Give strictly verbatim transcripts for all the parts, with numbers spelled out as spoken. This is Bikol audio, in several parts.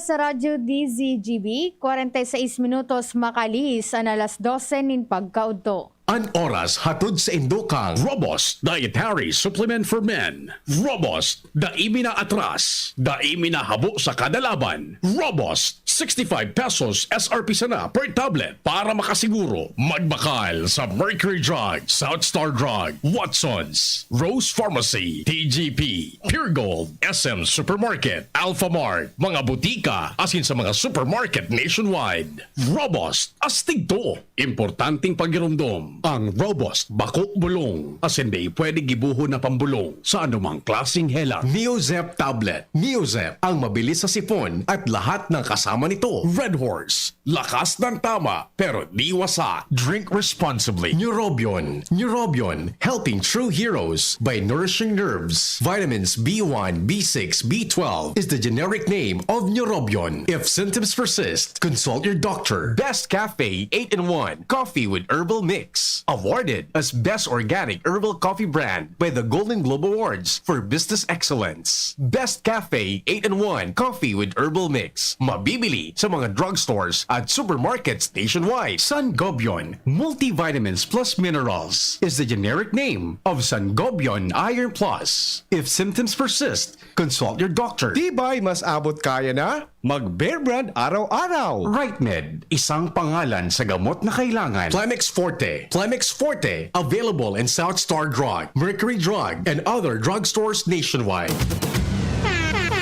Sa Radyo D Z G B, kwarenta y seis minutos makalihis an alas dose nin pagkaudto. An oras hatod sa indo kan Robust Dietary Supplement for Men. Robust, dai mi naatras, dai mi nahabo sa kada laban. Robust, sixty-five pesos S R P sana per tablet. Para makasiguro, magbakal sa Mercury Drug, South Star Drug, Watsons, Rose Pharmacy, T G P, Pure Gold, S M Supermarket, Alpha Mart, mga butika, asin sa mga supermarket nationwide. Robust, astig to. Importanteng pagiromdom. Ang Robust, bako bulong. Asin dai pwede gibohon na pambulong sa anumang klaseng helat. Neozep Tablet. Neozep, ang mabilis sa sipon at lahat ng kasama nito. Red Horse, lakas ng tama, pero di wasa. Drink responsibly. Neurobion. Neurobion, helping true heroes by nourishing nerves. Vitamins B one, B six, B twelve is the generic name of Neurobion. If symptoms persist, consult your doctor. Best Cafe eight-in-one Coffee with Herbal Mix. Awarded as Best Organic Herbal Coffee Brand by the Golden Globe Awards for Business Excellence. Best Cafe eight-in-one Coffee with Herbal Mix. Mabibili sa mga drugstores at supermarkets nationwide. Sangobion Multivitamins Plus Minerals is the generic name of Sangobion Iron Plus. If symptoms persist, consult your doctor. Tibay, mas abot kaya na mag Bear Brand araw-araw. Rightmed, isang pangalan sa gamot na kailangan. Plemex Forte. Plemex Forte, available in South Star Drug, Mercury Drug, and other drugstores nationwide.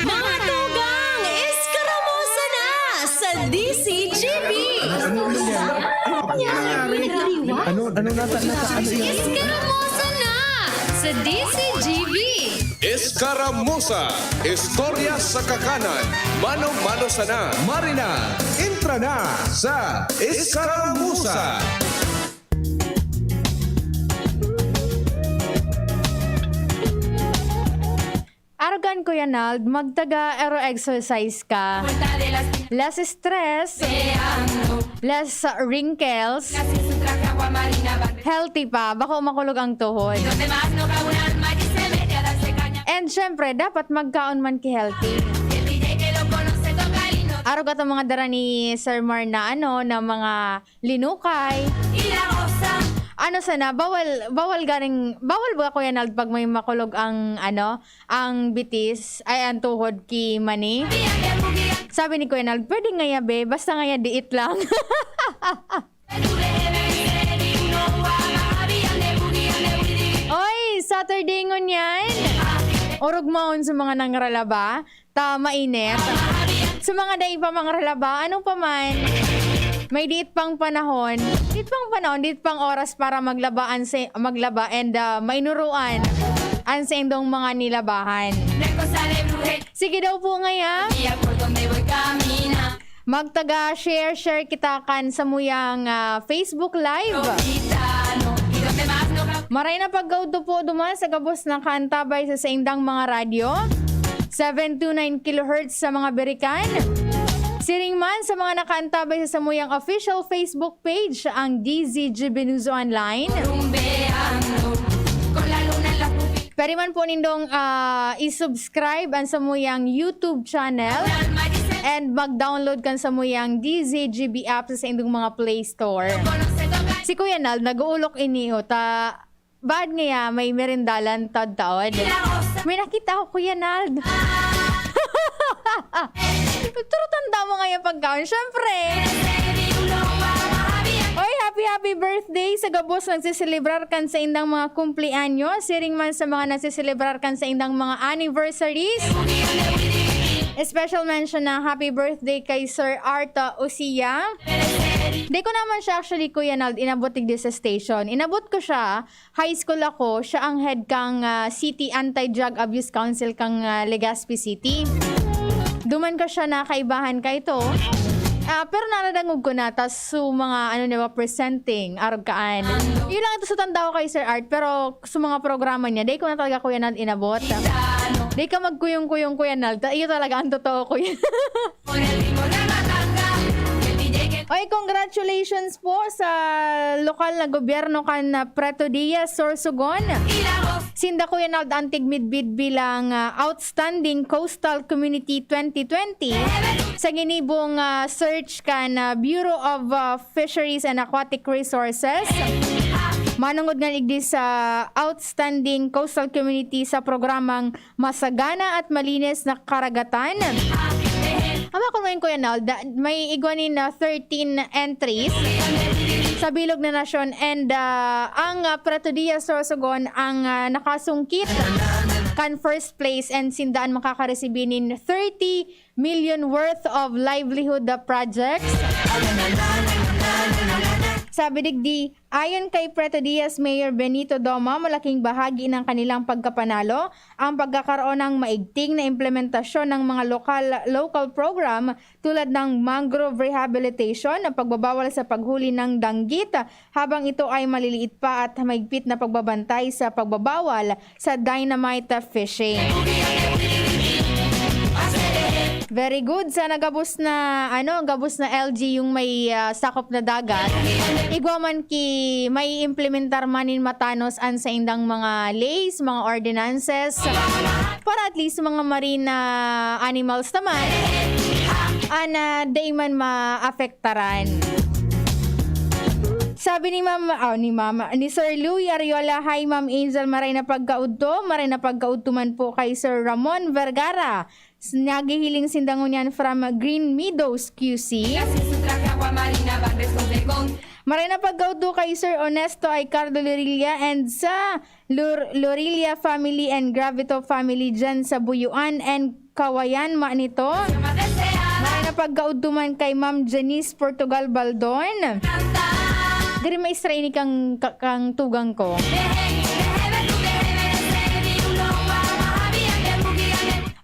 Mga tugang, eskaramosa na sa D C G B! Ano, ano nata, nata, ano yun? Eskaramosa na sa D C G B! Eskaramusa, istorya sa kakanan, mano-mano sana. Marina, entra na sa Eskaramusa. Arog kan, Kuya Nald, magtaga aero exercise ka. Less stress, less wrinkles, healthy pa, bako makulog ang tuhod. And syempre, dapat magkaon man ki healthy. Arog atong mga dara ni Sir Mar na ano, na mga linukay. Ano sana, bawal, bawal ganing, bawal ba, Kuya Nald, pag may makulog ang, ano, ang bitis, ay, ang tuhod ki mani? Sabi ni Kuya Nald, "Pwede ngaya, be, basta ngaya diit lang." Oy, Saturday ngunyan. Orog maon sa mga nangralaba. Ta mainit. Sa mga dai pa mangralaba, ano pa man, may diit pang panahon, diit pang panahon, diit pang oras para maglaba, an sa, maglaba and, ah, mainuruan an saindong mga nilabahan. Sige daw po ngaya. Magtaga share, share kita kan samuyang, ah, Facebook Live. Maray na pagkaudto po duman sa gabos na kaantabay sa saindang mga radyo. Seven two nine kilohertz sa mga Birikan. Siring man sa mga nakaantabay sa samuyang official Facebook page, ang D Z G B News Online. Pwede man po nindong, ah, i-subscribe ang samuyang YouTube channel and mag-download kan samuyang D Z G B app sa saindong mga Play Store. Si Kuya Nald, nag-uulok ini, o, ta, baad ngaya may merindalan taod-taod? May nakita ako, Kuya Nald. Pero tanda mo ngaya pagkaon, syempre. Oy, happy, happy birthday sa gabos nagseselebrar kan saindang mga kumpleanyo. Siring man sa mga nagseselebrar kan saindang mga anniversaries. Special mention na happy birthday kay Sir Arta Usia. Di ko naman siya actually, Kuya Nald, inabot digdi sa station. Inabot ko siya, high school ako, siya ang head kang, ah, City Anti-Drug Abuse Council kang, ah, Legazpi City. Duman ko siya nakaibahan kaito. Ah, pero naradangog ko na, tas su mga, ano, di ba, presenting, arog kaan. Yun lang ito sa tanda ko kay Sir Art, pero sa mga programa niya, di ko na talaga, Kuya Nald, inabot. Di ka magkuyong-kuyong, Kuya Nald. Ta-, iyo talaga ang totoo, Kuya. Oy, congratulations po sa lokal na gobyerno kan Preto Diaz, Sorsogon. Sinda Kuya Nald ang tigmidbid bilang, ah, Outstanding Coastal Community twenty twenty sa ginibong, ah, search kan, ah, Bureau of, ah, Fisheries and Aquatic Resources. Manungod nga igdi sa Outstanding Coastal Community sa programang Masagana at Malinis na Karagatan. Ama ko ngayon, Kuya Nald, may igwa nin, ah, thirteen entries sa bilog na nasyon, and, ah, ang, ah, Preto Diaz Sorsogon ang, ah, nakasungkit kan first place, and sinda an makakaresibi nin thirty million worth of livelihood, ah, projects. Sabi digdi, ayon kay Preto Diaz Mayor Benito Doma, malaking bahagi ng kanilang pagkapanalo ang pagkakaroon ng maigting na implementasyon ng mga lokal, local program tulad ng mangrove rehabilitation, ang pagbabawal sa paghuli ng danggit, habang ito ay maliliit pa, at mahigpit na pagbabantay sa pagbabawal sa dynamite fishing. Very good. Sana gabos na, ano, gabos na L G yung may, ah, sakop na dagat. Igwa man ki may implementar man nin matanos an saindang mga lays, mga ordinances, para at least mga marine na animals naman, ana, dai man maapektaran. Sabi ni Ma'am, oh, ni Ma'am, ni Sir Louie Ariola, "Hi, Ma'am Angel, maray na pagkaudto, maray na pagkaudto man po kay Sir Ramon Vergara." S-, naghihiling sinda ngunyan from Green Meadows, Q C. Maray na pagkaudto kay Sir Onesto Aicardo Lorilla and sa Lor-, Lorilla family and Gravito family dyan sa Buyuan and Kawayan, ma nito. Maray na pagkaudto man kay Ma'am Janice Portugal Baldon. Diri maestra ini kang, ka-, kang tugang ko.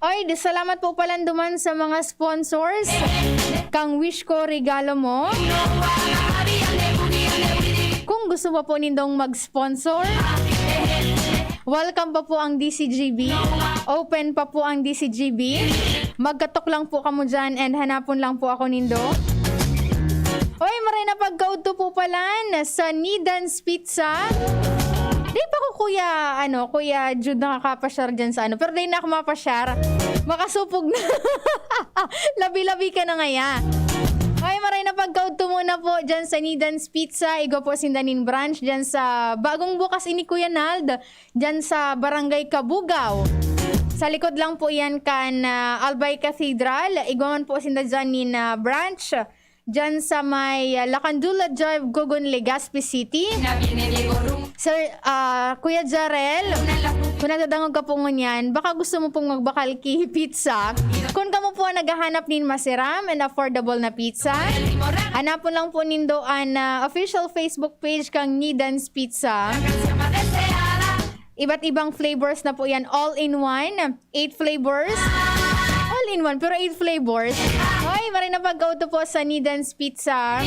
Oy, di, salamat po palan duman sa mga sponsors. Kang Wish Ko Regalo Mo. Kung gusto pa po nindong mag-sponsor, welcome pa po ang D C G B. Open pa po ang D C G B. Magkatok lang po kamo dyan and hanapon lang po ako nindo. Oy, maray na pagkaudto po palan sa Nidan's Pizza. Di pa ko, Kuya, ano, Kuya Jude, nakakapasyar dyan sa ano. Pero di na ako mapasyar. Makasupog na. Labi-labi ka na ngaya. Oy, maray na pagkaudto muna po dyan sa Nidan's Pizza. Igwa po sinda nin branch dyan sa bagong bukas ini, Kuya Nald, dyan sa Barangay Cabugao. Sa likod lang po yan kan, ah, Albay Cathedral. Igwa man po sinda dyan nin, ah, branch dyan sa may, ah, Lacandula Drive, Gogon, Legazpi City. Sir, ah, Kuya Jarel, kung nagdadangog ka po ngunyan, baka gusto mo pong magbakal ki pizza. Kung kamo po ang naghahanap nin masiram and affordable na pizza, hanapon lang po nindo an, ah, official Facebook page kang Nidan's Pizza. Iba't ibang flavors na po yan, all in one. Eight flavors. All in one, pero eight flavors. Hoy, maray na pagkaudto po sa Nidan's Pizza.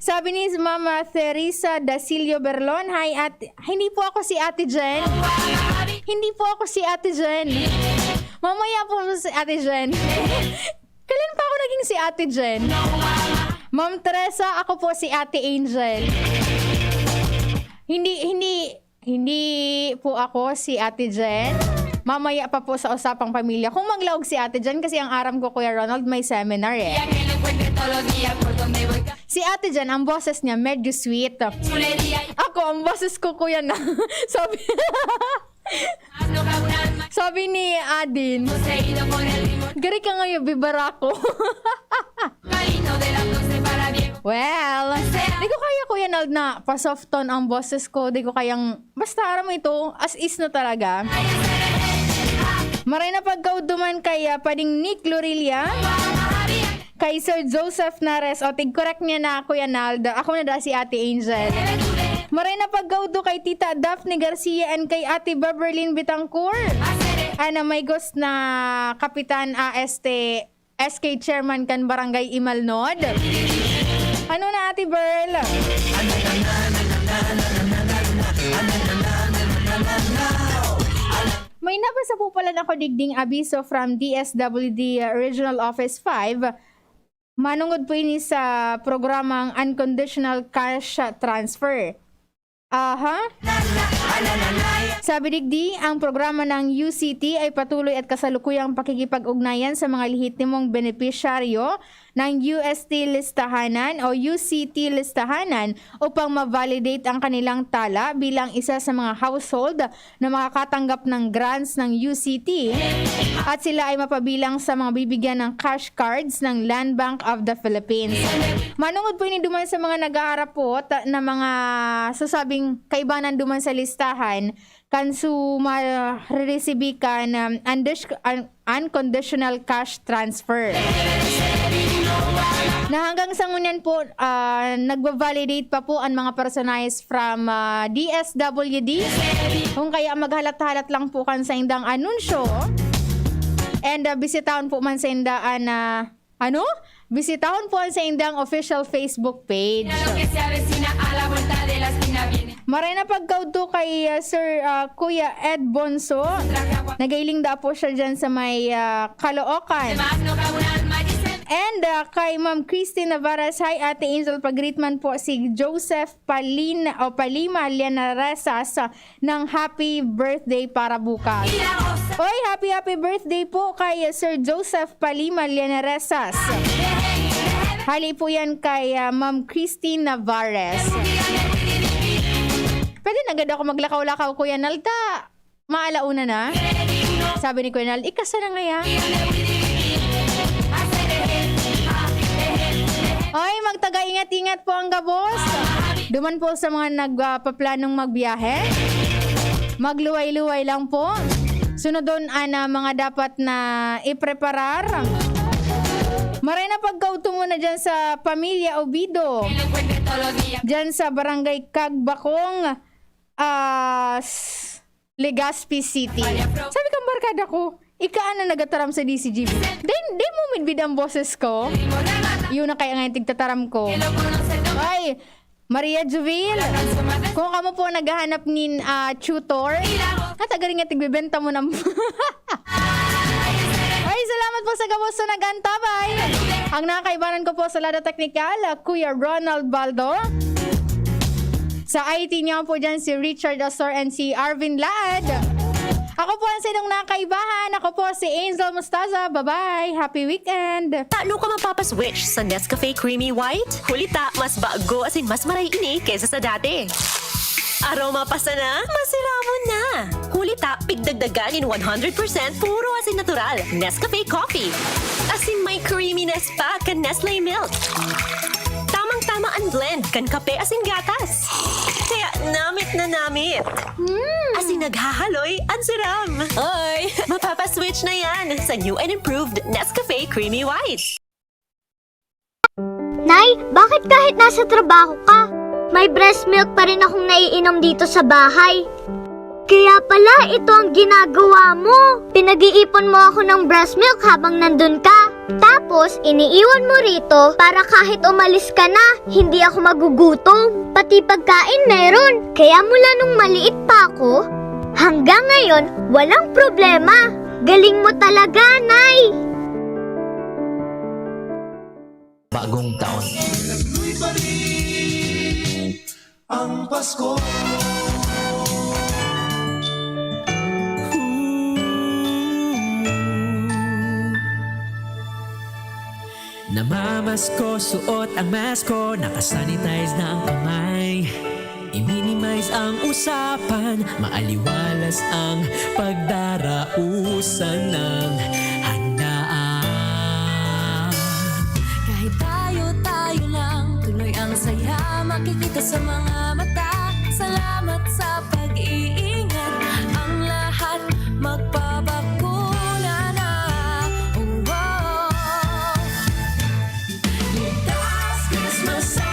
Sabi ni Mama Theresa Dasilio Berlon, "Hi, Ate." Hindi po ako si Ate Jen. Hindi po ako si Ate Jen. Mamaya po si Ate Jen. Kailan pa ako naging si Ate Jen? Ma'am Teresa, ako po si Ate Angel. Hindi, hindi, hindi po ako si Ate Jen. Mamaya pa po sa Usapang Pamilya kung maglaog si Ate Jen, kasi ang aram ko, Kuya Ronald, may seminar eh. Si Ate Jen, ang boses niya medyo sweet. Ako, ang boses ko, Kuya, na sabi, sabi ni Adin, "Gari ka ngayon, bibarako." Well, di ko kaya, Kuya Nald, na pa-soft tone ang boses ko. Di ko kayang, basta aram mo ito, as is na talaga. Maray na pagkaudto man kay, ah, Pading Nick Lorilla, kay Sir Joseph Nares. O, tig-correct niya na, Kuya Nald. Ako na da si Ate Angel. Maray na pagkaudto kay Tita Daphne Garcia and kay Ate Beverlyn Bitangcourt. Ana, may ghost na kapitan, ah, este, S K chairman kan Barangay Imalnod. Ano na, Ate Berl? May nabasa po pala na ako digding abiso from D S W D Regional Office five. Manungod po ini sa programang unconditional cash transfer. Aha. Sabi digdi, ang programa ng U C T ay patuloy at kasalukuyang pakikipag-ugnayan sa mga lehitimong benepisyaryo ng U S T listahanan o U C T listahanan upang ma-validate ang kanilang tala bilang isa sa mga household na makakatanggap ng grants ng U C T at sila ay mapabilang sa mga bibigyan ng cash cards ng Land Bank of the Philippines. Manungod po ini duman sa mga nag-aarapot na mga sasabing kaibanan duman sa listahan, kan su mareresibi kan, um, undish-, un-, unconditional cash transfer. Na hanggang sa ngunyan po, ah, nagva-validate pa po ang mga personahe from, ah, D S W D. Kung kaya maghalat-halat lang po kan saindang anunsyo. And, ah, bisitahon po man sainda an, ah, ano? Bisitahon po ang saindang official Facebook page. Mira lo que se avecina, a la vuelta de la esquina viene. Maray na pagkaudto kay, ah, Sir, ah, Kuya Ed Bonso. Nagailing da po siya dyan sa may, ah, Caloocan. Demás no cabe un alma, dicen. And, ah, kay Ma'am Christine Navarez, "Hi, Ate Angel, pag-greet man po si Joseph Palin o Palima Lianaresas, ah, ng happy birthday para bukas." Oy, happy, happy birthday po kay Sir Joseph Palima Lianaresas. Hali po yan kay, ah, Ma'am Christine Navarez. Pwede na agad ako maglakaw-lakaw, Kuya Nalta. Maalauna na. Sabi ni Kuya Nal, "Ikasa na ngaya." Oy, magtaga-ingat-ingat po ang gabos. Duman po sa mga nagpaplanong magbiyahe, magluway-luway lang po. Sunodon ang, ah, mga dapat na ipreparar. Maray na pagkaudto muna dyan sa Pamilya Obido. Dyan sa Barangay Cagbacong, ah, s-, Legazpi City. Sabi kang barkada ko, "Ika an nagataram sa D Z G B." Dai, dai mo midbid ang boses ko. Yun na kaya ngayon tigtataram ko. Ay, Maria Juvil, kung kamo po naghahanap nin, ah, tutor, at agaring nga tigbibenta mo ng Ay, salamat po sa gabos sa nag-antabay. Ang nakakaibanan ko po sa Lada Teknikal, ah, Kuya Ronald Baldo. Sa I T niyo po dyan si Richard Astor and si Arvin Laad. Ako po ang sinong nakaibahan. Ako po si Angel Mostaza. Bye-bye. Happy weekend. Tano ka mapapaswitch sa Nescafe Creamy White? Huli ta, mas bago asin mas maray ini kaysa sa dati. Aroma pa sana, masiramon na. Huli ta, pigdagdagan nin one hundred percent puro asin natural, Nescafe Coffee. Asin may creaminess pa kan Nestle Milk. Tamang-tama an blend kan kape asin gatas. Kaya namit na namit. Mm. Asin naghahaloy an siram. Oy! Mapapaswitch na yan sa new and improved Nescafe Creamy White. Nay, bakit kahit nasa trabaho ka, may breast milk pa rin akong naiinom dito sa bahay? Kaya pala ito ang ginagawa mo. Pinag-iipon mo ako ng breast milk habang nandun ka. Tapos, iniiwan mo rito para kahit umalis ka na, hindi ako magugutom. Pati pagkain meron. Kaya mula nung maliit pa ako, hanggang ngayon, walang problema. Galing mo talaga, Nay! Bagong taon. Nagluy pa rin ang Pasko. Namamasko, suot ang masko, nakasanitize na ang kamay. I-minimize ang usapan, maaliwalas ang pagdarausan ng handaan. Kahit tayo-tayo lang, tuloy ang saya makikita sa mga mata. Salamat sa pag-iingat, ang lahat magpabakuna na. Oh, oh. Ligtas Christmas sa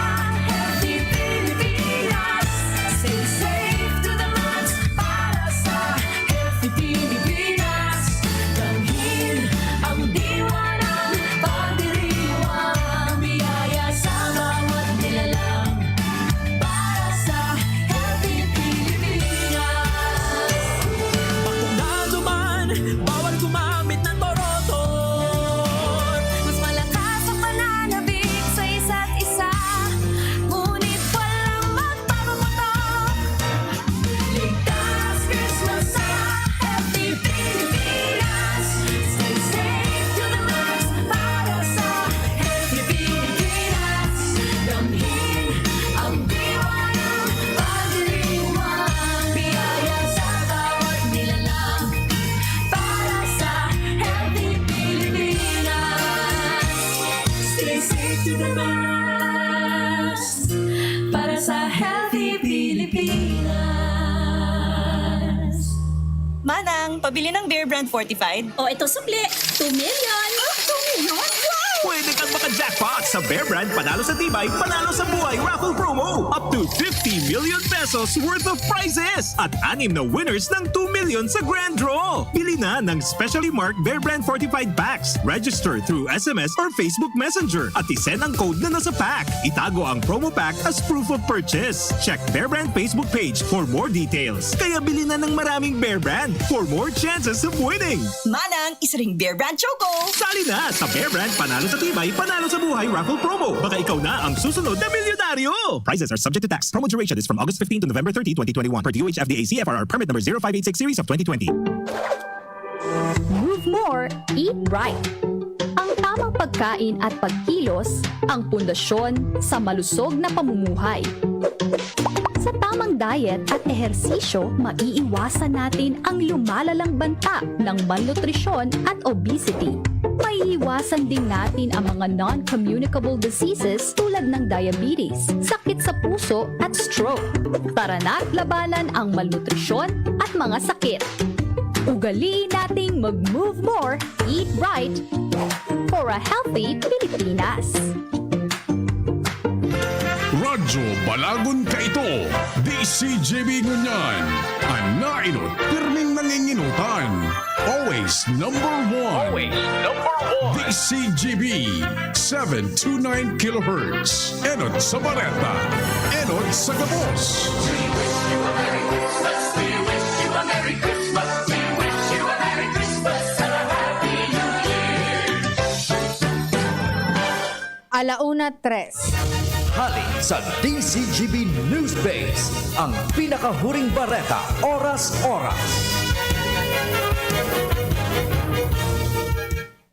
Healthy Pilipinas. Say safe to the max para sa Healthy Pilipinas. Dalhin ang diwa ng pagdiriwang biyaya sa bawat nilalang. Para sa Healthy Pilipinas. Manang, pabili ng Bear Brand Fortified. O, ito sukli. Two million. Oh, two million? Wow! Pwede kang maka-jackpot sa Bear Brand Panalo sa Tibay, Panalo sa Buhay Raffle Promo. Up to fifty million pesos worth of prizes at anim na winners ng two million sa Grand Draw. Bili na ng specially marked Bear Brand Fortified Packs. Register through S M S or Facebook Messenger at isend ang code na nasa pack. Itago ang promo pack as proof of purchase. Check Bear Brand Facebook page for more details. Kaya bili na ng maraming Bear Brand for more chances of winning. Manang, isa ring Bear Brand Choco. Sali na sa Bear Brand Panalo sa Tibay, Panalo sa Buhay Raffle Promo. Baka ikaw na ang susunod na milyonaryo. Prizes are subject to tax. Promo duration is from August fifteen to November thirty, twenty twenty-one. Per D O H F D A C F R R Permit Number zero five eight six Series of twenty twenty. Move more, eat right. Ang tamang pagkain at pagkilos ang pundasyon sa malusog na pamumuhay. Sa tamang diet at ehersisyo, maiiwasan natin ang lumalalang banta ng malnutrisyon at obesity. Maiiwasan din natin ang mga non-communicable diseases tulad ng diabetes, sakit sa puso at stroke. Tara na't labanan ang malnutrisyon at mga sakit. Ugaliin nating mag-move more, eat right, for a healthy Pilipinas. Radyo Balagon Kaito, D C G B ngunyan, an nainot pirming nanginginutan. Always number one. Always number one. D C G B, seven two nine kilohertz. Enot sa Bareta, enot sa gabos. Alauna tres. Hali sa D C G B News Base, ang pinakahuring bareta oras-oras.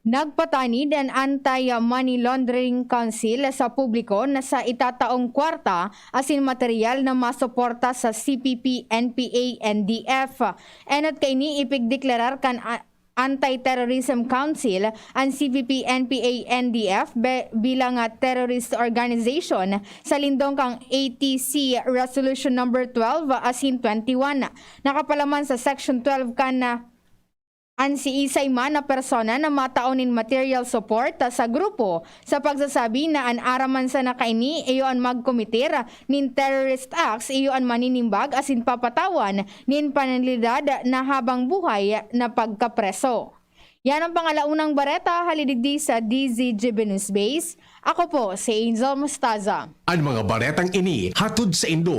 Nagpatanid an Anti-Money Laundering Council sa publiko na sa itataong kwarta asin material na masuporta sa C P P, N P A, N D F. Enot kaini ipigdeklarar kan a- Anti-Terrorism Council an C P P, N P A, N D F be- bilang nga terrorist organization sa lindong kan A T C Resolution Number twelve asin twenty-one. Nakapalaman sa Section twelve kan an siisay man na persona na matao nin material support sa grupo sa pagsasabi na an aram man sana kaini iyo an magkomitir nin terrorist acts, iyo an maninimbag asin papatawan nin penalidad na habang buhay na pagkapreso. Yan ang pangalaunang bareta hali digdi sa D Z G B News Base. Ako po si Angel Mostaza. An mga baretang ini hatod saindo